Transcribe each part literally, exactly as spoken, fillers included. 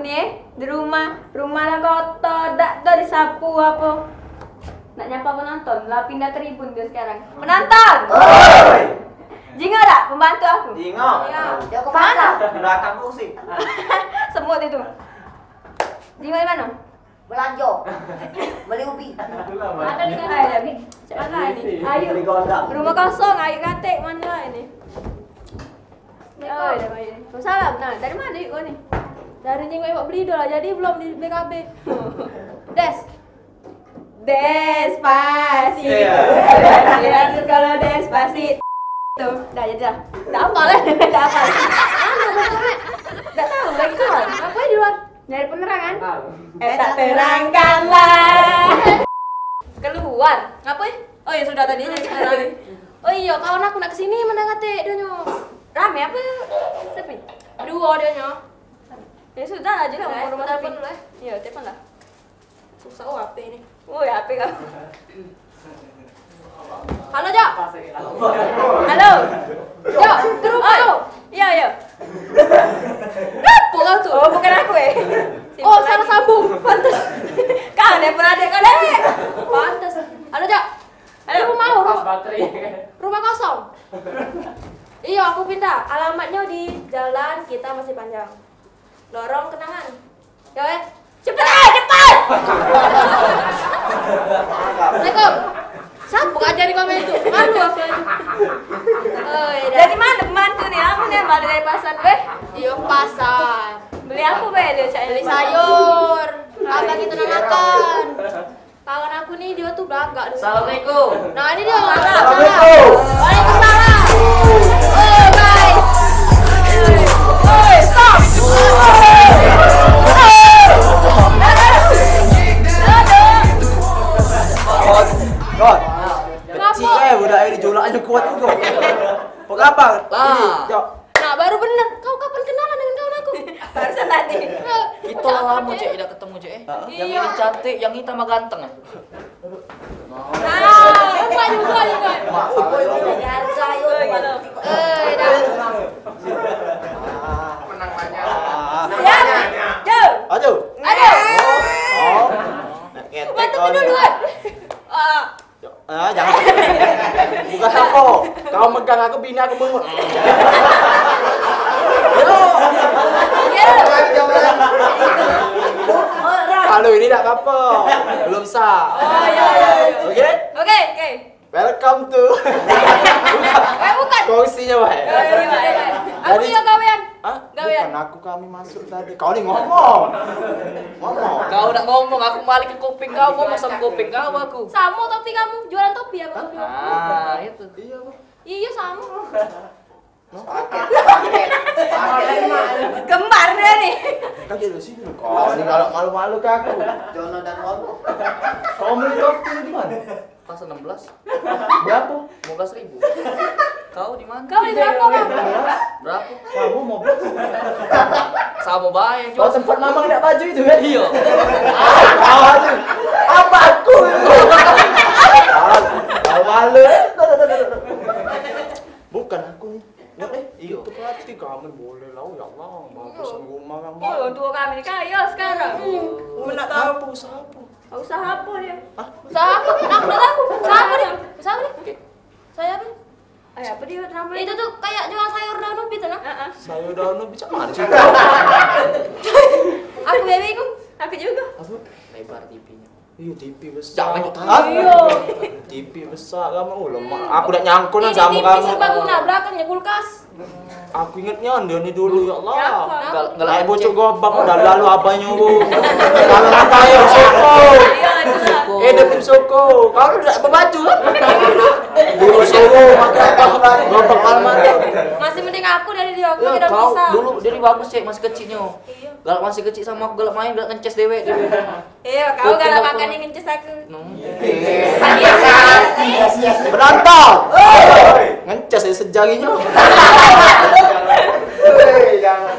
Ni, eh, di rumah, rumah lah kotor, dak ado disapu apo. Nak nyapa penonton, lah pindah tribun dio sekarang. Penonton! Oi! Jingok dak pembantu aku? Jingok. Yo. Dio ke pasar. Di belakang kursi. Semut itu. Jingok di mano? Belanjo. Beli ubi. Ado di kantor. Ayo, Bi. Cak mano ni? Ayo. Beli gondang. Rumah kosong, ayo katek, mano lah ini? Oh, dah baik. Salam. Nah, dari mano yuk kau ni? Dari Nyingok Iwak Belido lah, jadi belum di B K B. Des. Despacito. Iya. Despacito, kalau Despacito. Dah, jadi dah. Dak apa lah, dak apa. Mana, dak tahu, dak tahu lagi kawan. Apa di luar? Nyari penerangan? Eh, tak terangkanlah. Keluar. Ngapo? Oh ya sudah tadi nyari penerangan. Oh iyo, kawan aku nak kesini, mano katek dio nyo? Rame apa sepi? Beduo dio nyo. Ya sudah aja lah, mumpung rumah sepi. Telepon dulu, eh. Iyo, telepon lah. Susah oh H P ni. Woi, H P kau. Halo, Jok. Halo. Jok, ke rumah kau. Iyo, iyo. Ngapo kau tu? Oh, bukan aku, eh. Oh, salah sambung. Pantes. Kau ni pun ado kau, Dek. Pantes. Halo, Jok. Halo. Ke rumah, rumah. Rumah kosong. Iyo, aku pindah. Alamatnyo di jalan kita masih panjang. Lorong kenangan. Yo, eh. Cepet, eh, cepet! Assalamualaikum. Siapa ngajari kau main tu? Malu aku lagi. Oi, dah. Dari mano pembantu ni? Aku ni malu dari pasar, weh. Iyo, pasar. Beli apa, weh, dia, Cak? Beli sayur. Apa kita nak makan? Kawan aku ni, dia tu belagak dulu. Assalamualaikum. Nah, ini dia. Assalamualaikum. Waalaikumsalam. Oh, guys. Oi, stop. Oi. Oi. Oi. Kecil, eh, budak ni jolak aja kuat tu. Apa kabar? Lah. Ini, Cok. Nah, baru bener. Kau kapan kenalan dengan kawan aku? Barusan tadi. Kita lah lamo, Cek, tidak ketemu, Cek, eh. Heeh. Yang ini cantik, yang ini tambah ganteng. Nah, lupa juga nih, Bang. Mak, salah. Harga, yo. Eh, dah. Menang banyak. Siap. Jom. Aduh. Aduh. Oh. Bantu duluan. Ah. Ah, jangan. Bukan apo. Kau megang aku, bini aku bengok. Kalau ini dak apa-apa. Belum sah. Oh, iya, iya, iya. Oke? Oke, oke. Welcome to. Eh, bukan. Kongsinya, wah. Iya, iya, iya, iya. Aku jadi, juga gawean. Hah? Gawean. Bukan aku, kami masuk tadi. Kau ni ngomong. Ngomong. Kau nak ngomong, aku malik ke kuping kau, ngomong sama kuping kau aku. Sama topi kamu, jualan topi apa? Hah? Ah, itu. Iya, Bang. Iya, sama. Paket, paket, paket. Kembar dia ni. Kan dia di sini. Kau ni galak malu-malu ke aku. Jono dan Wono. Kau beli topi di mana? Pas enam belas. Berapa? Lima belas ribu. Kau di mana? Kau di berapa, Bang? Berapa? Kamu mau berapa? Sama bae, Cok. Oh, tempat mamang nak baju itu, kan? Iya. Apa aku? Malu-malu. Bukan aku ni. Iyo. Itu berarti kami boleh lah, ya Allah. Bagus rumah kamu. Oh, orang tua kami ni kaya sekarang. Kau nak tahu? Apa usaha apa? Usaha apa dia? Hah? Usaha apa? Nak, nak tahu? Usaha apa dia? Usaha apa dia? Oke. Saya apa? Ay, apa dia nama? Itu tuh kayak jual sayur daun ubi tuh, nah. Heeh. Sayur daun ubi, cak mana sih? Aku bebek itu. Aku juga. Apa? Lebar T V-nya. Iyo, T V besar. Jangan, Cok. Hah? Iyo. T V besar kamu. Oh, lemak. Aku dak nyangkut lah sama kamu. Ini T V serbaguna, belakangnya kulkas. Aku ingetnya dia ni dulu, ya Allah. Kenapa? Gal-, galak. Naik bocok gobak, dah lalu abahnya, Bu. Kalau nak kaya, soko. Iya, itulah. Eh, dia pun soko. Kau dak berbaju, kan? Dulu soko, makan apa? Gobak malam-malam. Masih mending aku dari dia, aku tidak bisa. Kau dulu, dia ni bagus, Cek, masih kecilnya. Iya. Galak masih kecil sama aku, galak main, galak ngences dewek, dewek. Iya, kau galak makan yang ngences aku. No. Berantem. Ngences ya sejarinyo.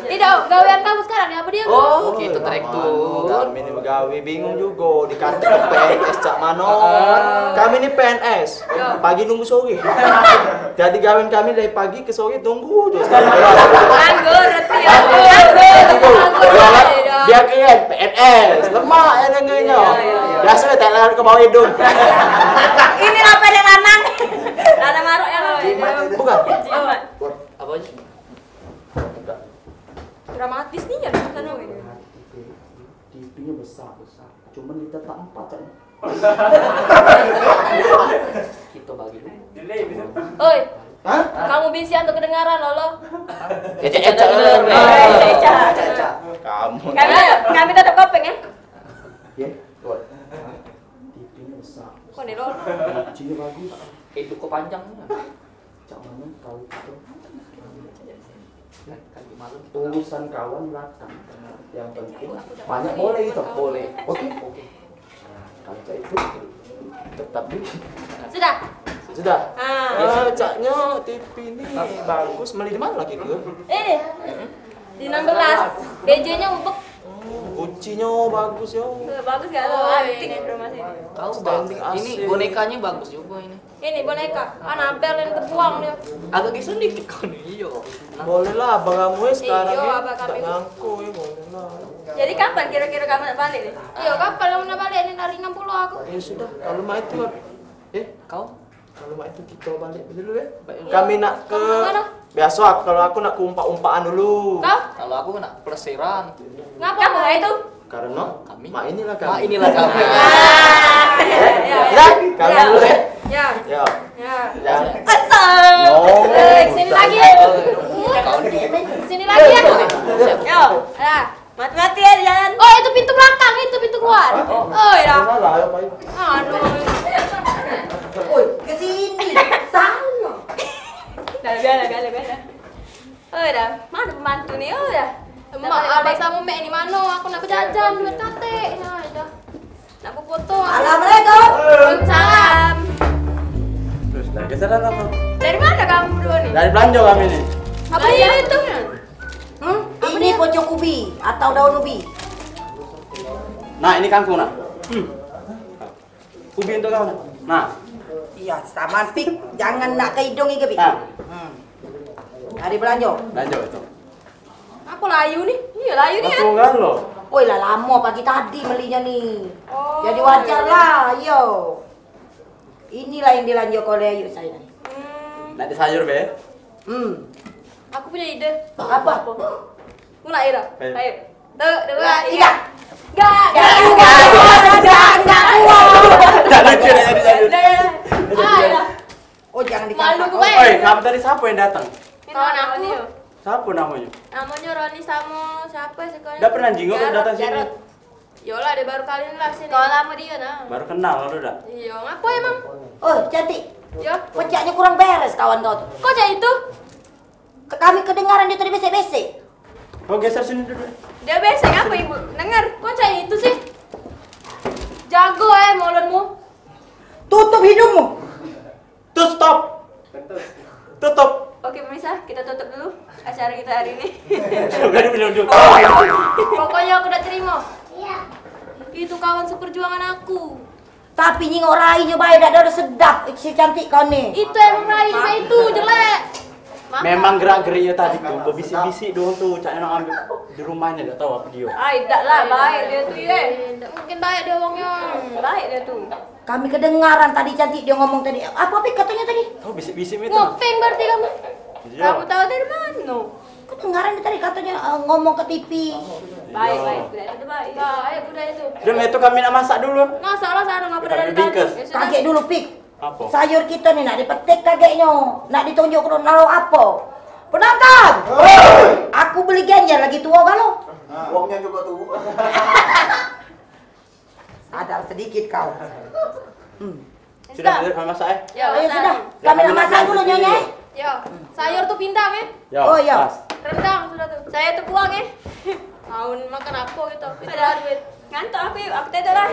Tidak, gawean kamu sekarang ni apa dia? Oh, kita track tuh. Kami ni begawe, bingung juga, dikata P N S cak mano. Ah. Kami ni P N S. Pagi nunggu sore. Jadi gawean kami dari pagi ke sore tunggu terus. Nganggur, reti nganggur. Nganggur. Nganggur. Dia keren, P N S, lemak ya dengernya. Iya, iya, iya. Biasa tak lari ke bawah hidung. Ini apa yang lanang? Lanang maruk ya lo. Bukan. Apa aja? Dramatis nih ya, sana. T V-nya besar, besar. Cuman kita tak empat kan. Kita bagi dulu. Oi, hah? Kamu bisian tuh kedengaran, Lolo. Ecek-ecek. Ecek-ecek. Kamu. Kami, kami tetap kopeng ya. Ya, tuh. T V-nya besar. Kok nih, Lolo? Kuncinya bagus. Hidup kepanjang. Cak mano kau itu? Urusan kawan belakang. Yang penting banyak boleh itu. Boleh. Oke? Oke. Nah, kalau cak itu tetap di. Sudah. Sudah. Ah. Ah, caknya T V ini bagus. Meli di mana lagi tu? Eh, di enam belas. B J-nya ubek. Oh, kuncinya bagus ya. Eh, bagus gak lo? Antik rumah sini. Tahu, Bang. Standing ini asik. Bonekanya bagus juga ini. Ini boneka Anabel yang terbuang dia. Agak geser dikit kau ni, iyo. Boleh lah, abang kamu ya sekarang. Iyo, ni abang tak kami. Ngangku ya, boleh lah. Jadi kapan kira-kira kamu nak balik ni? Iyo, kapan kamu nak balik ni? Dari enam puluh aku. Ya sudah, kalau mak itu, eh, kau? Kalau mak itu kita balik dulu ya. Baik. Kami nak ke. Kamu nak mana? Biasa aku, kalau aku nak ke umpak-umpakan dulu. Kau? Kalau aku nak pelesiran. Ngapa kamu itu? Karena kami. Mak inilah kami. Mak inilah kami. Ya, ya, ya. Ya, kami dulu ya. Ya. Ya. Ya. Kesel. No. Sini lagi. Kau ni. Sini lagi ya. Yo, ya. Mati-mati ya, jangan. Oh, itu pintu belakang, itu pintu keluar. Oh, ya. Salah, ayo, ayo. Aduh. Oi, ke sini. Salah. Dah, biarlah, biarlah, biarlah. Oh, dah. Mana pembantu ni? Oh, dah. Emak, abang sama mek ni mano? Aku nak bejajan, duit katek. Nah, dah. Nak befoto. Assalamualaikum. Waalaikumsalam. Terus, dah, geseran apa? Dari mana kamu berdua ni? Dari belanja kami ni. Apa dia itu? Hmm? Ini pocong ubi atau daun ubi. Nah, ini kangkung, nah. Hmm. Ubi untuk kau, nah. Nah. Iya, sama Pik, jangan nak ke hidung ike, Pik. Nah. Hmm. Hari belanja. Belanja itu. Aku layu ni. Iya, layu ni ya. Aku ngalo. Oi, lah lama pagi tadi melinya ni. Oh. Jadi wajar lah, iyo. Inilah yang dilanja oleh Ayu saya ni. Hmm. Nak di sayur be? Hmm. Aku punya ide. Apa? Mulai dah. Ayo. Ayo. Satu, dua, tiga. Enggak, enggak, enggak, enggak, enggak, enggak, enggak. Tak lucu dah jadi, jadi. Ayo. Oh, jangan ditampar. Malu gue. Oi, kamu tadi siapa yang datang? Kawan aku. Siapa namanya? Namanya Roni sama siapa sekolahnya? Dah pernah jenguk datang sini? Yolah, dia baru kali ni lah sini. Kau lama dia nah. Baru kenal kau dah? Iya, ngapa emang? Oh, cantik. Ya. Pecaknya kurang beres kawan kau tu. Kok cak itu? Ke-, kami kedengaran dia tadi besek-besek. Kau geser sini dulu. Dia besek apa, Ibu? Dengar, kok cak itu sih? Jago eh mulutmu. Tutup hidungmu. Tuh, stop. Tutup. Oke, pemirsa, kita tutup dulu acara kita hari ini. Bukan penunjuk. Pokoknya aku dak terima. Iya. Itu kawan seperjuangan aku. Tapi nyingok rainyo bae dak ado sedap si cantik kau ni. Itu emang rainyo itu jelek. Memang gerak-geriknyo tadi tu bebisik-bisik doang tu, cak nak ambil di rumahnya dak tahu apa dia. Ai, dak lah, baik dia tu ye. Dak mungkin baik dia wongnya. Hmm, baik dia tu. Kami kedengaran tadi cantik dia ngomong tadi. Apa Pik katanya tadi? Oh, bisik-bisik itu. Ngopeng berarti kamu. Iya. Kamu tahu dari mana? Kedengaran dia tadi katanya eh, ngomong ke T V. Baik, baik, budaya itu baik. Baik, budaya itu. Dem, itu kami nak masak dulu. Masak lah sana, ngapa dari tadi? Bingkes. Ya sudah. Kagek dulu, Pik. Apa? Sayur kita ni nak dipetik kageknyo, nak ditunjuk ke lauk apa? Penonton! Hei! Aku beli genjer lagi tua galo. Wongnya juga tua. Sadar sedikit kau. Hmm. Sudah, sudah, sudah masak, eh? Ya, ayo, masak. Sudah. Kami nak masak dulu, Nyonya, eh? Ya. Sayur tu pindang, eh? Ya, oh, ya. Pas. Rendang sudah tu. Saya tu buang, eh? Mau makan apa gitu? Ada duit. Ngantuk aku, yuk. Aku tidur lah.